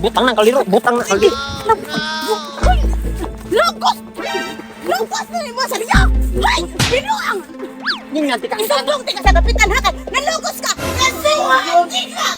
Butang ng kaliro, butang ng kaliro. Lugos! Lugos na mo sa riyo! Ay! Binuang! Yun nga, tika. Isumbong tika sa dapitan ha kay nalugos ka! Nasuhan ka!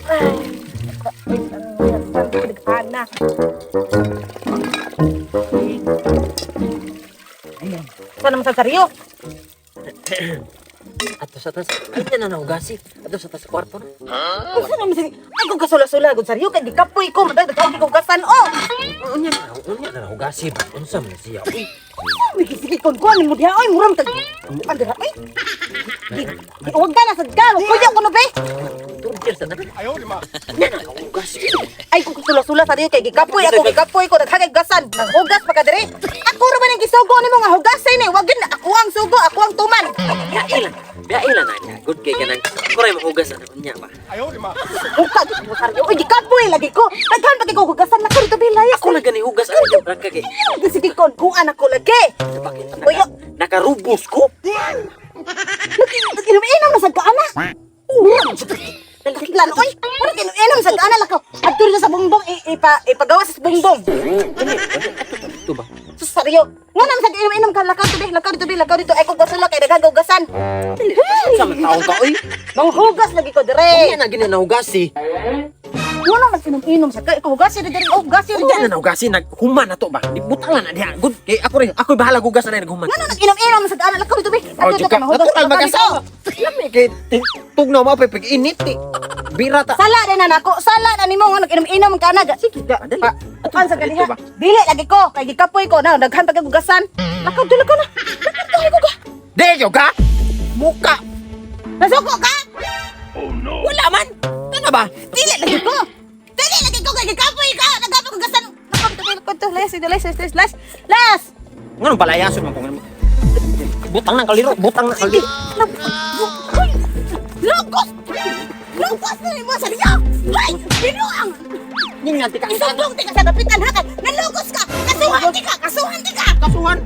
Ay, Saan naman sa saryo? Ato sa tas, ay na nahugasi. Ato sa tas kwarto na. Unsa naman sa Ay kung kasula-sula gud saryo kay gikapoy ko madag daghan ko gasan oh. Unya na nahugasi ba? Unsa man siya? Uy, Uy, sige kon kuan mo diha oy muram tag. Andra oy. Wag ka na sad ka, kuya ko no be. turdir sa tanan. Ayaw lima. Unya na nahugasi. Ay kung kasula-sula saryo kay gikapoy ako gikapoy ko daghan kay gasan. Naghugas pa ka dire. Ako ra man ang gisugo nimo nga hugasay ni. Wag gyud ako ang sugo, ako ang tuman. Biailan. Biailan na niya. Good kay kanang. Kuray mahugas ana unya ba. Buka gid mo saryo. Oy gikapoy lagi ko. Daghan pa kay ko hugasan nako dito bilay. Ako na gani hugas ana rangka kay. Sige kon kuan ako lagi. Bakit? Uy, Nakarubos ko. Inom-inom na sad ka ana. Nagkaklan oy. Mura inom-inom sad ka ana lakaw. Adto rin sa bongbong ipa ipagawa sa bongbong. Ito ba? Sus saryo. Nga naman sad inom-inom ka lakaw dito, lakaw dito, lakaw dito. Ay kung gasula kay daghang hugasan. Unsa man taong ka oy? Manghugas lagi ko dire. Unya na gani nahugasi. Nga naman inom-inom sad ka. Ikaw hugas dire, oh hugas Unya dire. na nahugasi naghuman na to ba? Di butang na diha. Good kay ako rin. Ako'y bahala hugas na naghuman. Nga naman inom-inom sad ana lakaw dito be. Oh, Adto juga. ka mahugas. Natural lakaw dito. mag-asawa. Lami kay tugnaw mo pa pag init eh. Bira ta. Sala din na nako, sala na nimo nga nag-inom-inom ka na. Sige, Dali. pa. Tukan sa Dito galiha. ba? Dili lagi ko, kay gikapoy ko na daghan pa kay hugasan. Lakaw dili ko na. Lakaw dili ko ka. Di ka? Muka. Nasuko ka? Wala man. Ano ba? Dili lagi ko. Dili lagi ko kay gikapoy ka. Daghan pa hugasan. Lakaw dili ko to. Les, les, les, les. Les. Nganong palayason man kung ano. Butang ng kaliro, butang ng kaliro. Lugos! Lugos na nimo sa riyo! Ay! Binuang! Yun nga tika. Isumbong tika sa dapitan ha kay nalugos ka! Kasuhan tika! Kasuhan tika! Kasuhan.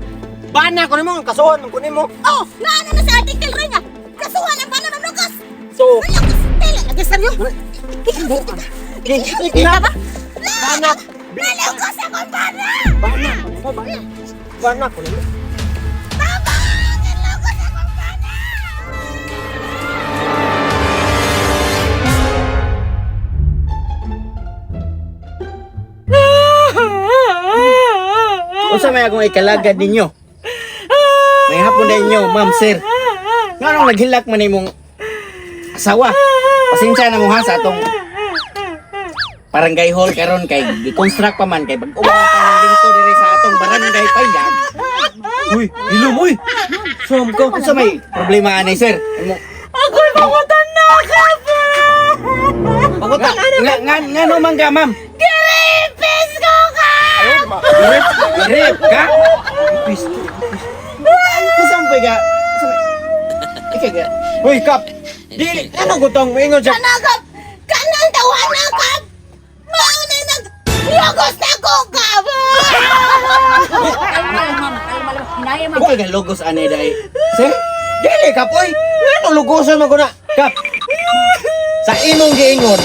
Bana ko nimo, kasuhan man ko nimo. Oh, naano na sa article rin nga. Kasuhan ang bana ng lugos! So, Nalugos! Dili lagi saryo! Ika ba? Bana. Nalugos akong bana! Bana ko nimo, bana. Bana ko nimo. Tama! Nalugos akong bana! Unsa may akong ikalagad ninyo? May hapon na inyo, ma'am, sir. Nganong naghilak man imong asawa? Pasensya na mo ha sa atong barangay hall karon kay gi-construct pa man kay bag-o man ang lingto diri sa atong barangay Payag. Uy, ilom uy. Som ko. Unsa may problema ani sir? Imo Ako'y mangutan na ka! nga nga nga ngano man ka, ma'am? Giripis ko ka! Grip, grip ka? Pis. Unsa man ka? Unsa may Ikaw ka. Uy, kap. Dili ano ko tong moingon siya. Kanagap! Kanang tawa na kap! Mauna nag... Lugos na ko kap! Ikaw ka logos ani dai. Sir? Dili kap oy. Ngano lugoson man ko na. Kap. Sa imong giingon,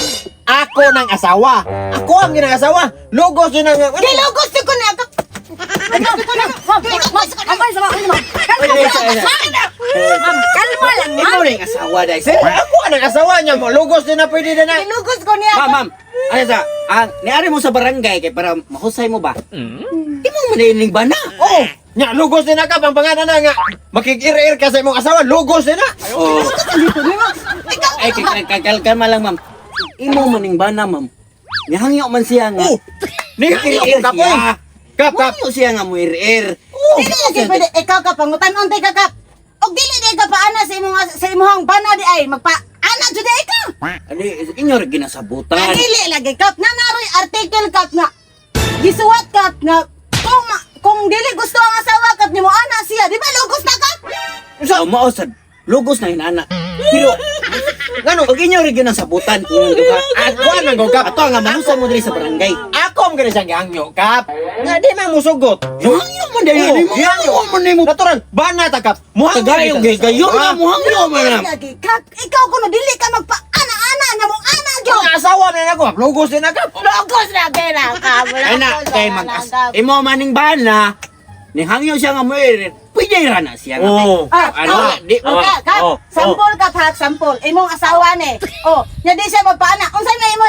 ako ng asawa. Ako ang ginang asawa. Lugos yun ang... Gilugos ko na kap! Gilugos ko na! Gilugos ko na! Ma'am, kalma lang, ma'am. Ikaw na yung asawa dai, sir. Ako ang asawa niya mo. Lugos din na pwede na na. Gilugos ko niya. Ma'am, ma'am. Ano sa, ang niari mo sa barangay kay para mahusay mo ba? Imo man ining bana. Oo. Nya lugos din na ka pang pangalan na nga. Makikir-ir ka sa imong asawa, lugos din na. Oh. Ikaw, Ay, kalma lang, ma'am. Imo man ning bana, ma'am. Nihangyo man siya nga. Oh. Ni Ir kap oy. siya. Kap kap. Hangyo siya nga mo ir-ir. Dili lagi pwede ikaw ka pangutan untay ka kap. Og dili di ka paana sa imong sa imong bana di ay magpa ana jud di ka. Ano, inyo rin ginasabutan. Dili lagi kap na naroy article kap nga gisuwat kap nga kung dili gusto ang asawa kap nimo ana siya, di ba lugos na kap? Sa mao sad. Lugos na inana. Pero Ngano og inyo rin gyud ang sabutan inyong duha. Ako man ko, Kap. Ato nga mahusay mo diri sa barangay. Ako ang gani siyang gihangyo, Kap. Nga di man musugot. Hangyo man dahil nimo. Gihangyo. Man nimo. Natural, bana ta, Kap. Muhangyo. Kagayo kita. gayo na muhangyo man na. Lagi kap, ikaw kuno dili ka magpa ana-ana nga mo ana gyud. Ang asawa man ako, Kap. Lugos din na, Kap. Logos na gina ka. Ay na kay mag imo maning bana ni hangyo siya nga mo pwede ra na siya nga. Oo. Ah, Ano, oh, di- okay, kap, oh, oh. sampol ka ha, sampol. Imong asawa ni. Oh, nya di siya magpaana. Unsay may imo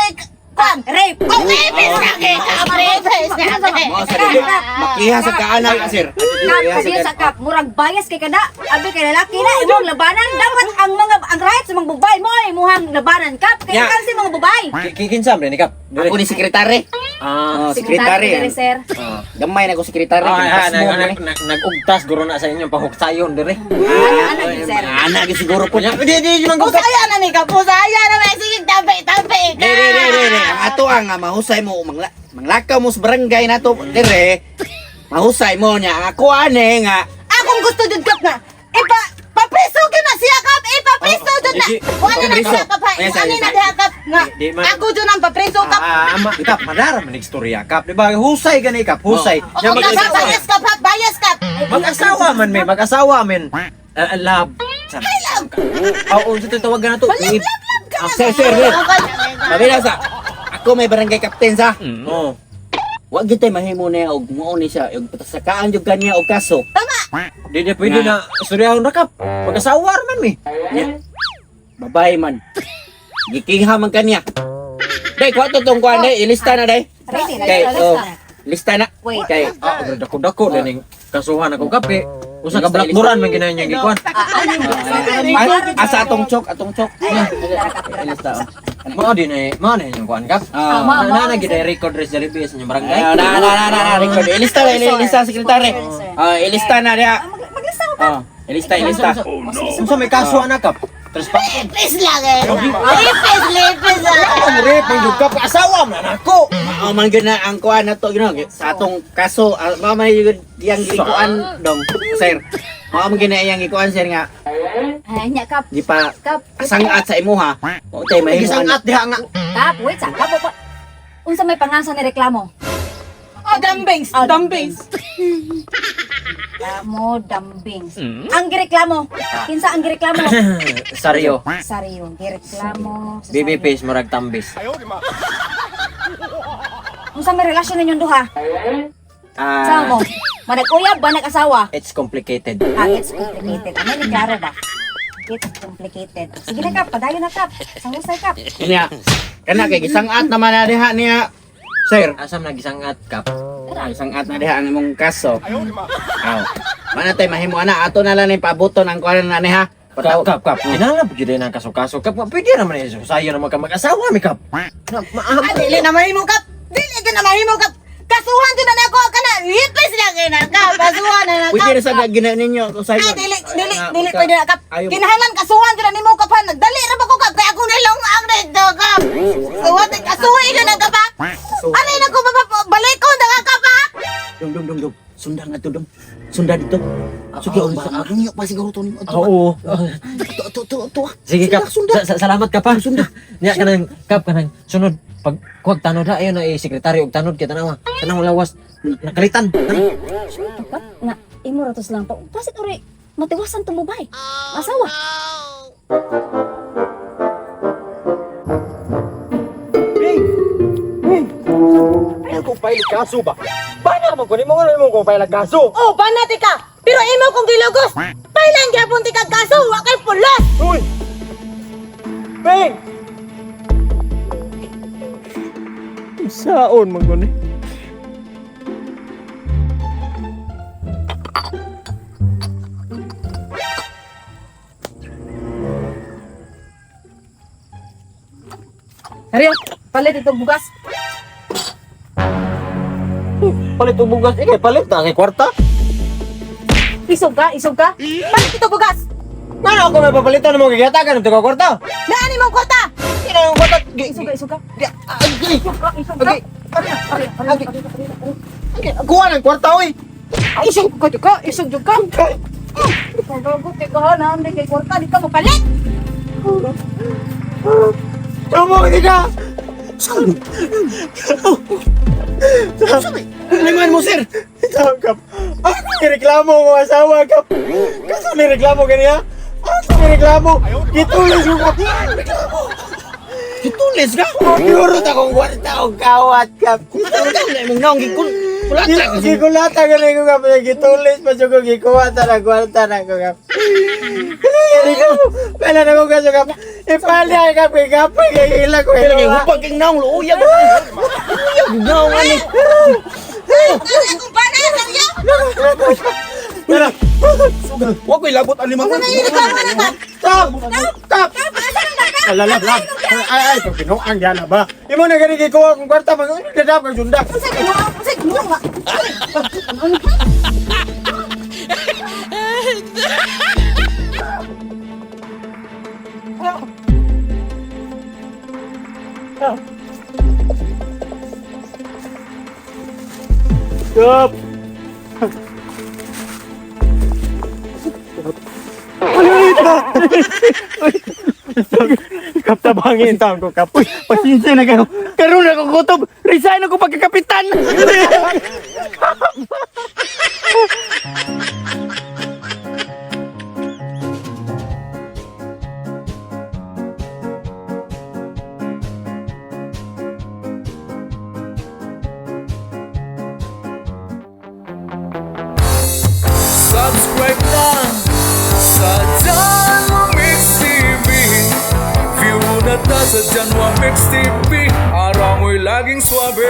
kwan? Rape. Oh, rape na gid ka, rape na gid. Mao sa dili. Makiha sa kaanak sir. Kap, kadiyo sa kap, murag bias kay kada. Abi kay lalaki na imong labanan dapat ang mga ang rights sa mga babae mo ay imuhang labanan kap. Kay Ya. kan si mga babae. Kikinsam rin ni Kap. Dire. Ako ni sekretary. Ah. Oh, sekretary. Diri, sir. Ah. Gamay na ko sekretary. Ah, ah, Kinapasmo nag, man nag, nag, nag-ugtas guro na sa inyong pahuksayon dire. Ana ana gyud sir. Ana gyud siguro po. Di di di man ko. Usaya na ni ka, usaya na may sige tabi tabi ka. Di di di di di. Ang ato ang nga mahusay mo manglakaw mo sa barangay nato dire. Mahusay mo niya. Ang ako ane nga Akong gusto jud kap nga. Ipa papreso gyud na siya kap, ipapreso jud na. Wala na Papreso. siya kap, ha. Yes, Wala yes, na diha kap nga. Di man- Ako jud ang papreso kap. Ah, ama, kap, madara man istorya kap. Di ba? Husay gani kap, husay. Oh, Nya mag-asawa bias kap, ha, bias kap. Mag-asawa man may, mag-asawa men. Ah, love. Ay, love. Oo, unsa to tawagan na to? Love, love, love ka. Ah, sir, sir, sir. Mabila sa ako may barangay captain sa. Oo. Wa gyud tay mahimo niya og mao ni siya og patasakaan jud kaniya og kaso. Tama. Di di pwede na istoryahon ra kap. Mag-asawa ra man mi. Nya. Babae man. Gikiha man kaniya. Day, kuha to tong kuan day, ilista na day. Ready na Kay, lista. oh, lista na. Wait. Kay, Ah, dako-dako oh, ning kasuhan ako kap eh. Usa ka Ilista, blackboardan man ginayon niya gikuan. Ah, ana gyud. asa atong chok, atong chok. Ilista. oh. Mao din eh, mao na inyong kuan kap. Ah. mao, Na na mao, gid record res diri sa inyong barangay. Ah, na na na na na record. Ilista na, ilista sekretary. Ah, ilista na diha. Ah, Maglista ko kap. Ah, ilista, ilista. Unsa may kaso ana kap? Trespassing. Ipis lang eh. Ipis, ipis. Ang rape man jud kap, asawa man ako. Mao man gyud na ang kuan nato gyud sa atong kaso, ah, mao man gyud yang gikuan dong, sir. Mao man gyud na iyang gikuan sir nga Ay nya kap. di pa Kap. asangat sa imuha. Mao tay mahimo Gisang ana. at diha nga. Kap, wait sa kap. pa. Unsa may pangalan ni reklamo? Oh, dambings, dambings. Reklamo dambings. Ang gireklamo. Kinsa ang gireklamo? Saryo. Saryo, gireklamo. sa Baby Saryo. face murag tambis. Unsa may relasyon ninyong duha? Ah, Sa mo? Manag-uyab ba nag-asawa? it's complicated. Ah, it's complicated. Ano ni klaro ba? It's complicated. Sige na kap, padayon na kap. Sangusay kap. Niya. Kana kay gisangat naman na diha niya. Sir, Asam nagisangat kap. gisangat na diha ang imong kaso. Aw. Mana tay mahimo ana ato na lang ni pabuton ang kuan na niha. Kap Pataw. kap kap. Kinahanglan pa gyud ang kaso-kaso kap. Pwede ra man eh sayo na magka mag-asawa mi kap. Na maam. Ah, dili na mahimo kap. Dili ka na mahimo kap. Kasuhan jud na nako kana. Ipis lang eh na kap. Kasuhan na na Pwede kap. ra sa gina ninyo kung sayo. Ah, dili dili dili pwede na kap. Ayaw. Kinahanglan kasuhan jud na nimo kap. ha. Nagdali ra ba ko kap kay ako nilong ang dito kap. Suwat kasuhi jud na kap. ha. Ano na ko balik ko na kap ha. Dong dong dong dong. Sunda nga to dong. Sunda dito. Sige, oh, hangyo pa siguro to nimo. Oo. To to to to. Sige kap. Sunda. Salamat kap ha. Sunda. Nya kanang kap kanang sunod pag kuwag tanod ha ayo na eh, sekretaryo og tanod kay tanawa. Tanang lawas nakalitan. Ito kap, nga imo ra to silang pa. Basit uri matiwasan tong babae. Asawa. Ay ko file kaso ba? Bana man ko nimo mo ko file kaso. Oh, banati ka. Pero imo kong gilugos. Pailan gyapon ti kag kaso, wa kay pulos. Uy! Beng! Saon man gani? Ariyo, palit itong bugas. Palit og bugas, ikay palit na kay kwarta. Isog ka, isog ka. Palit itong bugas. Ngano ako may papalitan mo gigatagan og taga kwarta? Naani mong kota. Kina ang kwarta. Isog ka, isog ka. Agay. Isog ka, isog ka. Agay. Agay. Agay. Kuha ng kwarta oy. Isog ka, ka, isog ka. Ikaw kay ka na hindi kay kwarta di ka mapalit. Tumo di ka. Liman mo, sir. Ikaw, Kap. Ako nireklamo ko asawa, Kap. Kaso nireklamo ganiya? Ako nireklamo. Gitulis ko, Kap. Reklamo. Gitulis ka. Giurot akong kwarta og kawat, Kap. Ikaw na imong naong gikul. Kulata ka. Gikulata gani ko, Kap. Gitulis pa siya ko. Gikuha ta na kwarta na ko, Kap. Pala na ko kaso, Kap. Ipalya, Kap. Kap. Kay ko. Pero kay hupag kang naong luuyag. Luuyag naong ani. Ano akong bana saryo? Tara. Wa ko'y labot ani mga. Ano na yung reklamo na kap? Stop! Stop! Kap, asa na ka? Alalab, lab. Ay, ay, pag pinuang yan na ba? Imo na gani gikuha kong kwarta, mga ano dadap kang sunda. Unsa ginawa? Unsa ginawa? Stop! Kap, tabangin taon ko, Kap. Uy, pasensya na kayo. Karon ako gutom. Resign ako pagkakapitan. Subscribe na sa Janwa Mix TV. View na ta sa Janwa Mix TV. Araw mo'y laging swabe.